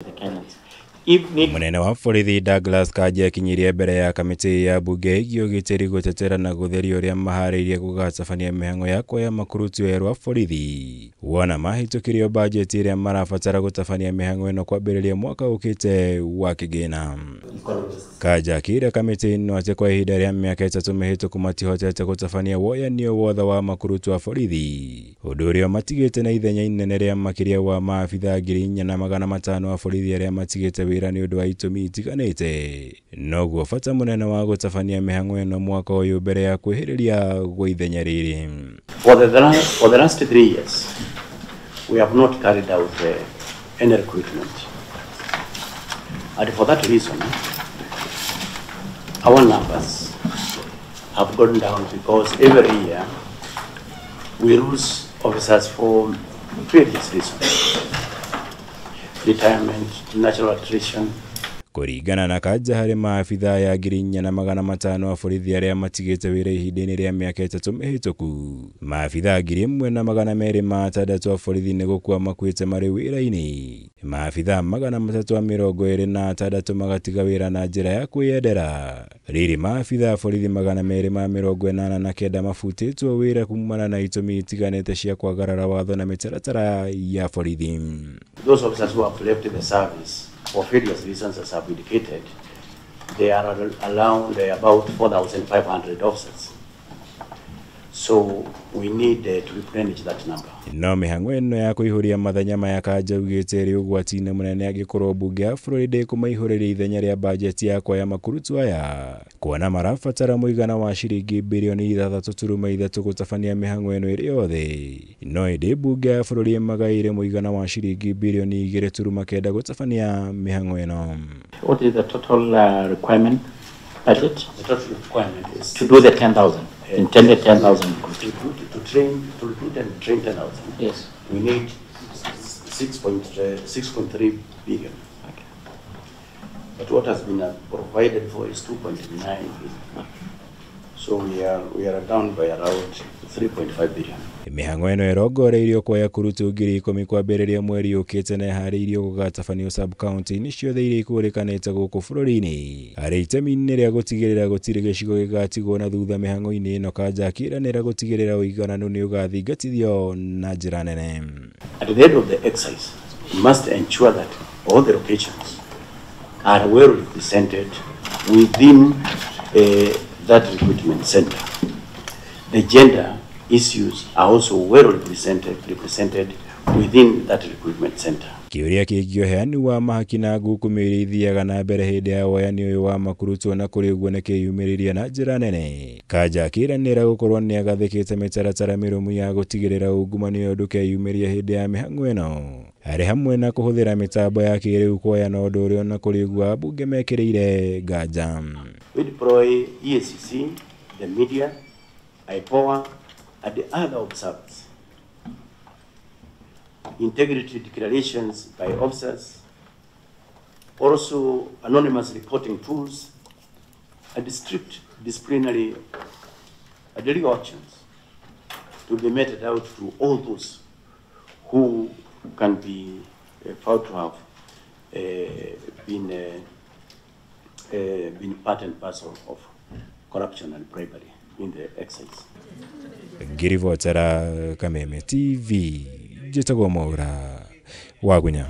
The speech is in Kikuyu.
The Kenyans. If need Munene wa borithi Douglas Kanja akinyirie mbere ya kamĩtĩ ya mbunge ĩgiĩ ũgitĩri gũtetera na gũtheria ũrĩa maharĩirie gũgatabania mĩhang'o ya kuoya makurutu erũ a borithi wona mahĩtũkirio bajeti ĩrĩa marabatara gũtabania mĩhang'o ĩno kwambĩrĩria mwaka ũkĩte wa kĩgĩna. Kanja akĩra kamĩtĩ ĩno atĩ kwa ihinda rĩa mĩaka 3 mĩhĩtũku matihotete gũtabania woyanio wothe wa makurutu a borithi, ũndũ ũrĩa matigĩte na ithenya inene rĩa makĩria wa maabitha 4,500 a borithi arĩa matigĩte wĩra nĩ ũndũ wa itũmi itiganĩte. Noguo bata mũnene wa gũtabania mĩhang'o ĩno mwaka ũyũ mbere ya kwĩhĩrĩria gwa ithenya rĩrĩ. For the last 3 years, we have not carried out any recruitment. And for that reason, our numbers have gone down because every year we lose officers for various reasons. Retirement, natural attrition. Kũringana na Kanja harĩ maabitha ya 4,500 a borithi arĩa matigĩte wĩra ihinda-inĩ rĩa mĩaka 3 mĩhĩtũku. Maabitha 1,206 a borithi nĩ gũkua makuĩte marĩ wĩra-inĩ. Maabitha 326 magatiga wĩra na njĩra ya kwĩyendera. Rĩrĩ maabitha a borithi 289 mabutĩtwo wĩra kumana na itũmi itiganĩte cia kwagarara watho na mĩtaratara ya borithi. Those officers who have left the service for various reasons, as I've indicated, they are around about 4,500 officers. So we need to replenish that number. No mĩhang'o ĩno ya kũihũria mathenya maya Kanja augĩte ĩrĩ ũgwati-inĩ mũnene angĩkorwo mbunge ya bũrũri ndĩkũmaihũrĩria ithenya rĩa bajeti ya kuoya makurutu aya, kuona marabatara mũigana wa ciringi birioni 6.3 gũtabania mĩhang'o ĩno ĩrĩ yothe. No ĩndĩ mbunge ya bũrũri ĩmagaĩire mũigana wa ciringi birioni 2.9 gũtabania mĩhang'o ĩno. What is the total requirement budget? The total requirement is to do the 10,000. Intended 10,000. To recruit and train 10,000. Yes. We need 6.3 billion. Okay. But what has been provided for is 2.9 billion. So we are down by around 3.5 billion. Mĩhang'o ĩno ĩrongoreirio kuoya kurutu 10,000 kwambĩrĩria mweri ũkĩte na ĩharĩirio gũgatabanio sub-county-inĩ ciothe iria ikũrĩkanĩte gũkũ bũrũri-inĩ. Harĩ itemi-inĩ rĩa gũtigĩrĩra gũtirĩ gĩcigo gĩgatigwo na thutha mĩhang'o-inĩ ĩno, Kanja akĩĩranĩra gũtigĩrĩra ũigananu nĩ ũgathingatithio na njĩra nene. At the end of the exercise, we must ensure that all the locations are well represented within that recruitment center. The gender issues are also well represented within that recruitment center. Kĩũria kĩgiĩ ũheani wa mahaki na ngukumio iria ithiaga na mbere hĩndĩ ya woyani ũyũ wa makurutu na kũrĩ ũguo nĩ kĩyumĩririe na njĩra nene. Kanja akĩĩranĩra gũkorwo nĩ agathĩkĩte mĩtaratara mĩrũmu ya gũtigĩrĩra ungumania ũyũ ndũkeyumĩrie hĩndĩ ya mĩhang'o ĩno, harĩ hamwe na kũhũthĩra mĩtambo ya kĩrĩu kuoya na ũndũ ũrĩa ona kũrĩ ũguo ambunge mekĩrĩire nganja. We deploy EACC, the media, IPOA, and the other observers. Integrity declarations by officers, also anonymous reporting tools, and strict disciplinary and legal actions to be meted out to all those who can be found to have been part and parcel of corruption and bribery in the exercise. Ngiribotera Kameme TV, njĩtagwo Mwaura Wagunya.